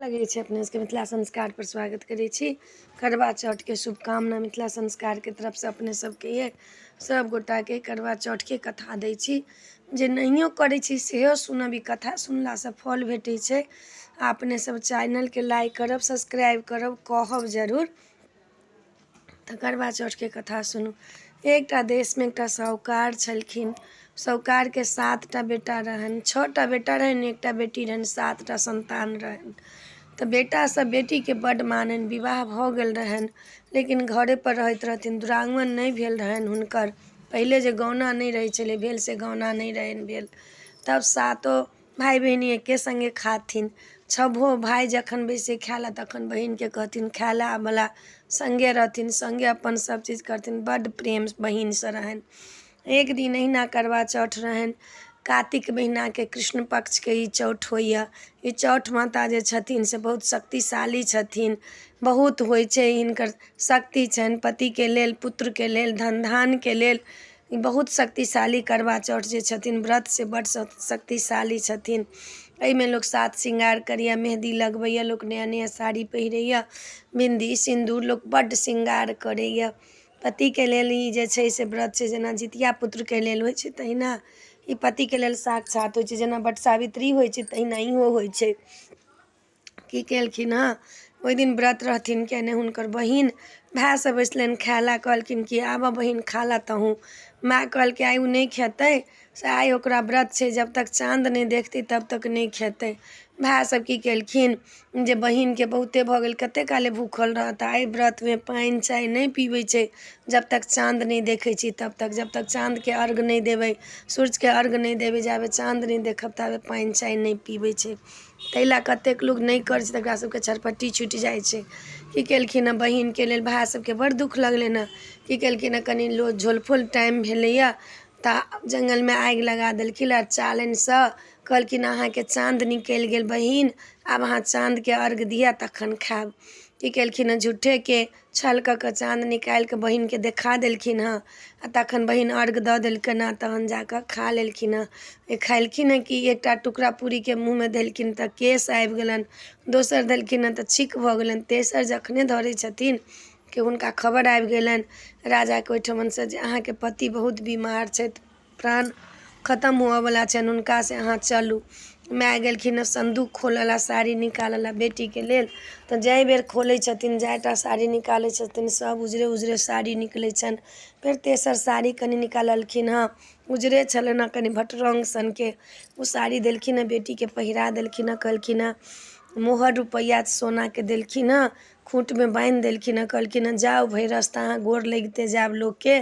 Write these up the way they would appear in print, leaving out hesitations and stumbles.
लगै छै अपने सबके मिथिला संस्कार पर स्वागत करै छी। करवा चौथके शुभकामना मिथिला संस्कारके तरफसँ अपने सबके ये सब गोटाके करवा चौथके कथा दै छी। जे नहियो करै छी सेहो सुनब, ई कथा सुनलासँ फल भेटै छै। आ अपने सब चैनलके लाइक करब, सब्सक्राइब करब, कहब जरूर। तऽ करवा चौथके कथा सुनू। एकटा देशमे एकटा साहुकार छलखिन। साहुकारके सात टा बेटा रहनि, छओ टा बेटा रहनि, एकटा बेटी रहनि, सात टा सन्तान रहनि। तऽ बेटा सब बेटीके बड्ड माननि। विवाह भऽ गेल रहनि लेकिन घरेपर रहैत रहथिन, दुरागमन नहि भेल रहनि हुनकर। पहिले जे गौना नहि रहै छलै भेल, से गौना नहि रहनि भेल। तब सातो भाय बहिन एके सङ्गे खाथिन। छबो भाय जखन बैसै खाय लए तखन बहिनके कहथिन खाय लए आबऽ लए। सङ्गे रहथिन, सङ्गे अपन सभचीज करथिन, बड्ड प्रेम बहिनसँ रहनि। एक दिन अहिना करवा चौथ रहनि। कातिक महिनाके कृष्ण पक्षके ई चौठ होइए। ई चौठ माता जे छथिन से बहुत शक्तिशाली छथिन। बहुत होइ छै हिनकर शक्ति छनि पतिके लेल, पुत्रके लेल, धन धान्यके लेल। ई बहुत शक्तिशाली करवा चौथ जे छथिन व्रत से बड्ड शक्तिशाली छथिन। एहिमे लोक सात श्रृंगार करैए, मेहदी लगबैए, लोक नया नया साड़ी पहिरैए, बिन्दी सिन्दूर, लोक बड्ड श्रृंगार करैए। पतिके लेल ई जे छै से व्रत छै। जेना जितिया पुत्रके लेल होइ छै तहिना ई पतिके लेल साक्षात होइ छै। जेना वट सावित्री होइ छै तहिना इहो होइ छै। की केलखिन हँ, ओहि दिन व्रत रहथिन कयने हुनकर बहिन। भायसँ बैसलनि खाय लए, कहलखिन कि आबऽ बहिन खा लए तहूँ। माय कहलकै आइ ओ नहि खेतै से आइ ओकरा व्रत छै, जब तक चाँद नहि देखतै तब तक नहि खेतै। भाय सब की केलखिन जे बहिनके बहुते भऽ गेल, कते काले भूखल रहत, आइ व्रतमे पानि चाय नहि पीबै छै जब तक चाँद नहि देखै छी तब तक। जब तक चाँदके अर्घ नहि देबै, सूर्यके अर्घ नहि देबै, जाबे चाँद नहि देखब ताबे पानि चाय नहि पीबै छै। ताहि लए कतेक लोक नहि करै छै, तकरा सबके छरपट्टी छुटि जाइ छै। की केलखिन हँ, बहिनके लेल भाय सबके बड़ दुःख लगलनि हँ। की केलखिन हँ, कनि झोल फोल टाइम भेलैए तऽ जङ्गलमे आगि लगा देलखिन आओर चालनिसँ कहलखिन अहाँके चाँद निकलि गेल बहिन, आब अहाँ चाँदके अर्घ दिअ तखन खायब। की केलखिन हँ, झूठेके छल कऽ कऽ चाँद निकालि कऽ बहिनके देखा देलखिन हँ आ तखन बहिन अर्घ दऽ देलकनि हँ, तहन जा कऽ खा लेलखिन हँ। खेलखिन हँ कि एकटा टुकड़ा पूरीके मुँहमे देलखिन तऽ केश आबि गेलनि, दोसर देलखिन हँ तऽ छीक भऽ गेलनि, तेसर जखने धरै छथिन कि हुनका खबर आबि गेलनि राजाके ओहिठमनसँ जे अहाँके पति बहुत बीमार छथि, प्राण खतम हुअऽवला छनि हुनका, से अहाँ चलू। माय गेलखिन हँ सन्दूक खोलऽ लए, साड़ी निकालऽ लए बेटीके लेल। तऽ जाहि बेर खोलै छथिन, जाए टा साड़ी निकालै छथिन, सब उजरे उजरे साड़ी निकलै छनि। फेर तेसर साड़ी कनि निकाललखिन हँ, उजरे छलनि हँ, कनि भटरङ्ग सनके ओ साड़ी देलखिन हँ, बेटीके पहिरा देलखिन हँ। कहलखिन हँ मोहर रुपैआ सोनाके देलखिन हँ, खूँटमे बान्हि देलखिन हँ। कहलखिन हँ जाउ, भरि रस्ता अहाँ गोर लगिते जायब लोकके,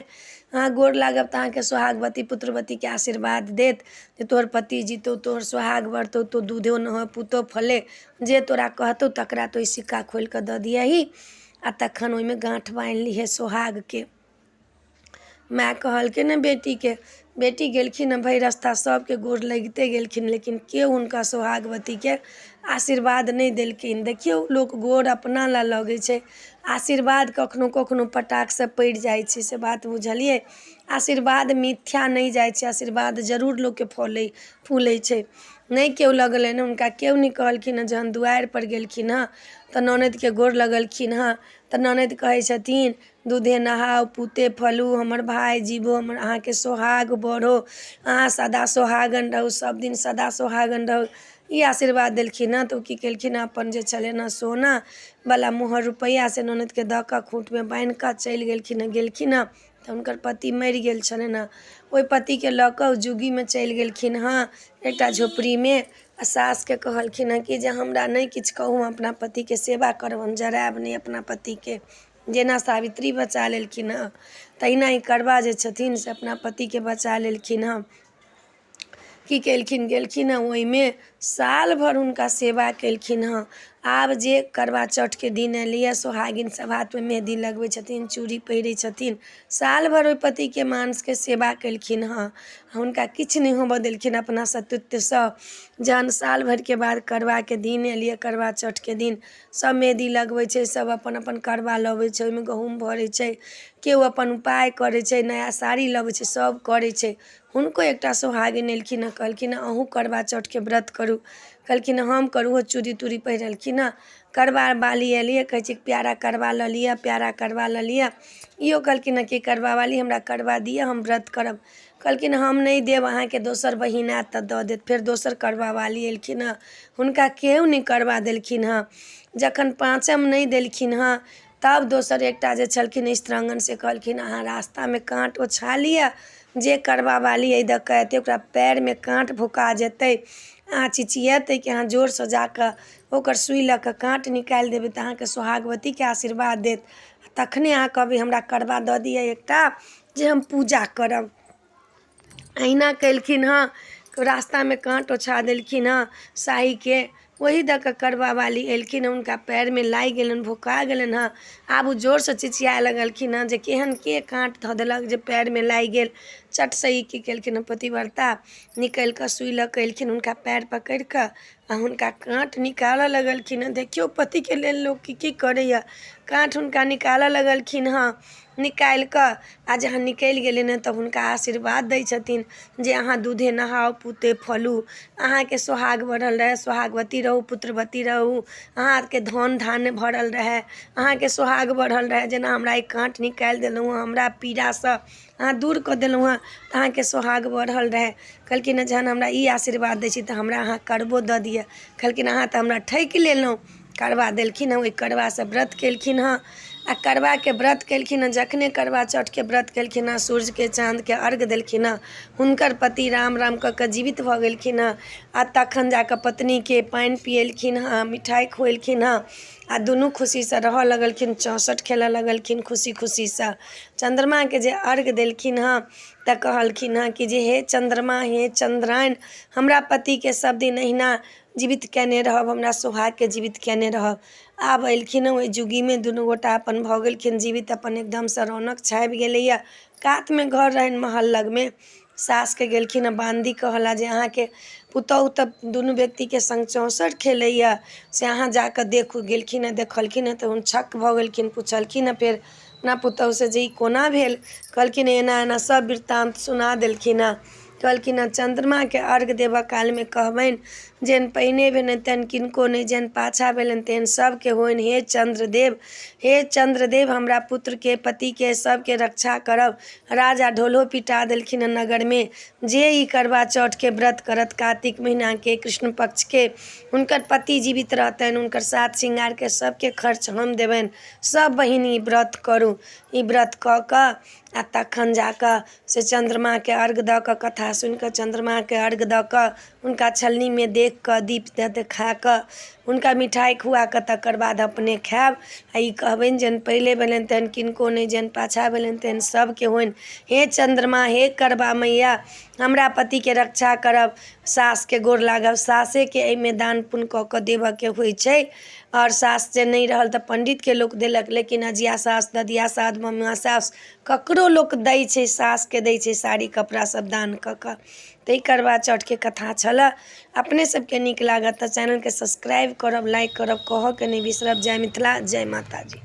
अहाँ गोर लागब तऽ अहाँके सोहागवती पुत्रवतीके आशीर्वाद देत जे तोहर पति जीतौ, तोहर सोहाग बढ़तौ, तोँ दूधो नहा पूतो फले, जे तोरा कहतौ तकरा तोँ ई सिक्का खोलि कऽ दऽ दियही आ तखन ओहिमे गाँठ बान्हि लिहे सोहागके। माय कहलकै ने बेटीके। बेटी गेलखिन हँ, भरि रस्ता सभके गोर लगिते गेलखिन लेकिन केओ हुनका सोहागवतीके आशीर्वाद नहि देलखिन। देखियौ, लोक गोर अपना लए लगै छै, आशीर्वाद कखनो कखनो पटाकसँ पड़ि जाइ छै, से बात बुझलियै। आशीर्वाद मिथ्या नहि जाइ छै, आशीर्वाद जरूर लोकके फलै फूलै छै। नहि केओ लगलनि, हुनका केओ नहि कहलखिन हँ। जहन दुआरिपर गेलखिन हँ तऽ ननदिके गोर लगलखिन हँ तऽ ननदि कहै छथिन दूधे नहाउ पूते फलू, हमर भाय जीबो, हमर अहाँके सोहाग बढ़ो, अहाँ सदा सोहागन रहू, सब दिन सदा सोहागन रहू। ई आशीर्वाद देलखिन हँ। तऽ ओ की केलखिन हँ, अपन जे छलनि हँ सोनावला मोहर रुपैआ से ननदिके दऽ कऽ खूँटमे बान्हि कऽ चलि गेलखिन हँ। गेलखिन हँ तऽ हुनकर पति मरि गेल छलनि हँ। ओहि पतिके लऽ कऽ ओ जुगीमे चलि गेलखिन हँ एकटा झोपड़ीमे आ सासके कहलखिन हँ कि जे हमरा नहि किछु कहू, हम अपना पतिके सेवा करब, हम जरायब नहि अपना पतिके। जेना सावित्री बचा लेलखिन हँ तहिना ई करबा जे छथिन से अपना पतिके बचा लेलखिन हँ। की केलखिन, गेलखिन हँ, ओहिमे साल भरि हुनका सेवा केलखिन हँ। आब जे करबा चौठके दिन एलैए, सोहागिन सब हाथमे मेहदी लगबै छथिन, चूड़ी पहिरै छथिन। साल भरि ओहि पतिके मानसके सेवा केलखिन हँ, हुनका किछु नहि होबऽ देलखिन अपना सतीत्वसँ। जहन साल भरिके बाद करबाके दिन एलैए, करबा चौठके दिन सब मेहदी लगबै छै, सब अपन अपन करबा लबै छै, ओहिमे गहूँम भरै छै, केओ अपन उपाय करै छै, नया साड़ी लबै छै, सब करै छै। हुनको एकटा सोहागिन एलखिन हँ, कहलखिन हँ अहूँ करबा चौठके व्रत करू। करू। कहलखिन हम करू। ओहो चूड़ी तूड़ी पहिरलखिन हँ। करबा बाली एलियै, कहै छै प्यारा करबा लऽ लिअ, प्यारा करबा लऽ लिअ। इहो कहलखिन हँ कि करबा वाली, हमरा करबा दिअ, हम व्रत करब। कहलखिन हम नहि देब अहाँके, दोसर बहिन आयत तऽ दऽ देत। फेर दोसर करबा वाली एलखिन हँ, हुनका केओ नहि करबा देलखिन हँ। जखन पाँचम नहि देलखिन हँ, तब दोसर एकटा जे छलखिन स्त्रांगन, से कहलखिन अहाँ रास्तामे काँट ओछा लिअ, जे करबा वाली एहि दऽ कऽ एतै ओकरा पएरमे काँट भोका जेतै, अहाँ चिचियेतै कि अहाँ जोरसँ जाकऽ ओकर सुइ लऽ कऽ काँट निकालि देबै तऽ अहाँके सोहागवतीके आशीर्वाद देत, तखने अहाँ कहबै हमरा करबा दऽ दिअ एकटा जे हम पूजा करब। अहिना केलखिन हँ, रास्तामे काँट ओछा देलखिन हँ साहीके। ओही दऽ कऽ करबा वाली एलखिन, हुनका पएरमे लागि गेलनि, भोका गेलनि हँ। आब ओ जोरसँ चिचियाए लगलखिन हँ जे केहन के काँट धऽ देलक जे पएरमे लागि गेल। चटसँ ई की केलखिन हँ, पतिव्रता निकलि कऽ सुइ लऽ कऽ एलखिन, हुनका पएर पकड़ि कऽ आ हुनका काँट निकालऽ लगलखिन हँ। देखियौ, पतिके लेल लोक की की करैए। काँट हुनका निकालऽ लगलखिन हँ। निकालि कऽ आ जहन निकलि गेलनि हँ तऽ हुनका आशीर्वाद दै छथिन जे अहाँ दूधे नहाउ, पूते फलू, अहाँके सोहाग बढ़ल रहए, सोहागवती रहू, पुत्रवती रहू, अहाँके धन धान्य भरल रहए, अहाँके सोहाग बढ़ल रहए। जेना हमरा ई काँट निकालि देलहुँ हँ, हमरा पीड़ासँ अहाँ दूर कऽ देलहुँ हँ, तऽ अहाँके सोहाग बढ़ल रहए। कहलखिन हँ जहन हमरा ई आशीर्वाद दै छी तऽ हमरा अहाँ करबो दऽ दिअ। कहलखिन अहाँ तऽ हमरा ठकि लेलहुँ। करबा देलखिन हँ, ओहि करबासँ व्रत केलखिन हँ आ करबाके व्रत केलखिन हँ। जखने करबा चौठके व्रत केलखिन हँ, सूर्यके चाँदके अर्घ देलखिन हँ, हुनकर पति राम राम कऽ कऽ जीवित भऽ गेलखिन हँ। आ तखन जा कऽ पत्नीके पानि पियेलखिन हँ, मिठाइ खुएलखिन हँ आ दुनू खुशीसँ रहऽ लगलखिन, चौंसठि खेलऽ लगलखिन खुशी खुशीसँ। चन्द्रमाके जे अर्घ देलखिन हँ तऽ कहलखिन हँ कि जे हे चन्द्रमा, हे चन्द्रायण, हमरा पतिके सब दिन अहिना जीवित कयने रहब, हमरा सोहागके जीवित कयने रहब। आब एलखिन हँ ओहि जुगीमे दुनू गोटा अपन भऽ गेलखिन जीवित, अपन एकदमसँ रौनक छाबि गेलैए। कातमे घर रहनि महल लगमे। सासके गेलखिन हँ बान्दी कहऽ जे अहाँके पुतहु तऽ दुनू व्यक्तिके सङ्ग चौंसठि खेलैए, से अहाँ जाकऽ देखू। गेलखिन हँ, देखलखिन हँ तऽ छक भऽ गेलखिन। पुछलखिन हँ फेर अपना पुतहुसँ जे ई कोना भेल। कहलखिन एना एना, सब वृत्तान्त सुना देलखिन हँ। कहलखिन हँ चन्द्रमाके अर्घ देबऽ कालमे कहबनि, जेहन पहिने भेलनि तेहन किनको नहि, जेहन पाछाँ भेलनि तेहन सबके होइन। हे चन्द्रदेव, हे चन्द्रदेव, हमरा पुत्रके पतिके सबके रक्षा करब। राजा ढोलो पिटा देलखिन हँ नगरमे, जे ई करबा चौठके व्रत करत कार्तिक महीनाके कृष्ण पक्षके, हुनकर पति जीवित रहतनि, हुनकर सात श्रृंगारके सबके खर्च हम देबनि। सब बहिन ई व्रत करू। ई व्रत कऽ कऽ आ तखन जाकऽ से चन्द्रमाके अर्घ दऽ कऽ, कथा सुनि कऽ चन्द्रमाके अर्घ दऽ कऽ, हुनका छलनीमे देख कऽ, दीप देखा कऽ, हुनका मिठाइ खुआ कऽ तकर बाद अपने खायब। आ ई कहबनि जेहन पहिले भेलनि तेहन किनको नहि, जेहन पाछाँ भेलनि तेहन सभके होइन। हे चन्द्रमा, हे करबा मैया, हमरा पतिके रक्षा करब। सासके गोर लागब। सासेके एहिमे दान पुण्य कऽ कऽ देबऽके होइ छै। आओर सास जे नहि रहल तऽ पण्डितके लोक देलक, लेकिन अजिया सास, ददिया सास, ममिया सास ककरो लोक दै छै, सासके दै छै साड़ी कपड़ा सब दान कऽ कऽ। तऽ ई करबा चौठके कथा छलऽ। अपने सबके नीक लागत तऽ चैनलके सब्सक्राइब करब, लाइक करब, कहऽके नहि बिसरब। जय मिथिला, जय माताजी।